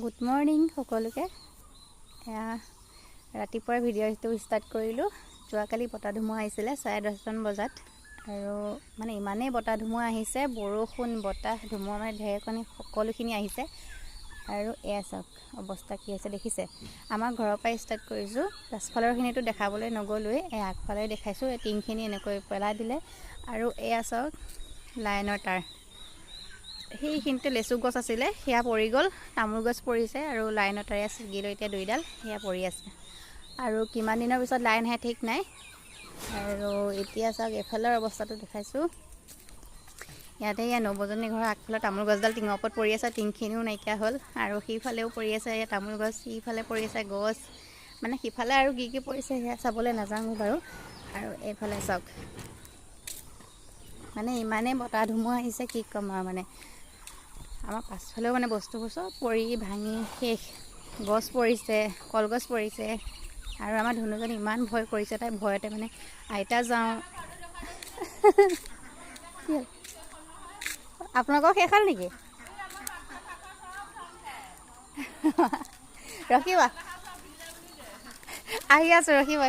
Good morning সকলোকে। এয়া ৰাতিপুৱাৰ ভিডিঅ'টো ষ্টাৰ্ট কৰিলোঁ। যোৱাকালি বতাহ ধুমুহা আহিছিলে 10:30মান বজাত আৰু মানে ইমানেই বতাহ ধুমুহা আহিছে, বৰষুণ, বতাহ, ধুমুহা, মানে ঢেৰেকণি সকলোখিনি আহিছে। আৰু এয়া চাওক অৱস্থা কি হৈছে দেখিছে। আমাৰ ঘৰৰ পৰাই ষ্টাৰ্ট কৰিছোঁ, পাছফালৰখিনিতো দেখাবলৈ নগ'লোৱেই, এই আগফালে দেখাইছোঁ। এই টিংখিনি এনেকৈ পেলাই দিলে। আৰু এয়া চাওক লাইনৰ তাঁৰ, সেইখিনিতে লেচু গছ আছিলে, সেয়া পৰি গ'ল, তামোল গছ পৰিছে আৰু লাইনৰ তাঁৰ ছিগি লৈ এতিয়া দুইডাল সেয়া পৰি আছে। আৰু কিমান দিনৰ পিছত লাইন আহে ঠিক নাই। আৰু এতিয়া চাওক এইফালৰ অৱস্থাটো দেখাইছোঁ। ইয়াতে ইয়াৰ নবৌজনী ঘৰৰ আগফালৰ তামোল গছডাল টিঙৰ ওপৰত পৰি আছে, টিংখিনিও নাইকিয়া হ'ল। আৰু সিফালেও পৰি আছে ইয়াত তামোল গছ, সিফালে পৰি আছে গছ, মানে সিফালে আৰু কি কি পৰিছে সেয়া চাবলৈ নাযাওঁ বাৰু। আৰু এইফালে চাওক, মানে ইমানেই বতাহ ধুমুহা আহিছে কি ক'ম আৰু। মানে আমাৰ পাছফালেও মানে বস্তুবোৰ চব পৰি ভাঙি শেষ, গছ পৰিছে, কলগছ পৰিছে। আৰু আমাৰ ধুনুজনী ইমান ভয় কৰিছে, তাই ভয়তে মানে আইতা যাওঁ। কি হ'ল? আপোনালোকৰ শেষ হ'ল নেকি? ৰখিবা, আহি আছোঁ, ৰখিবা।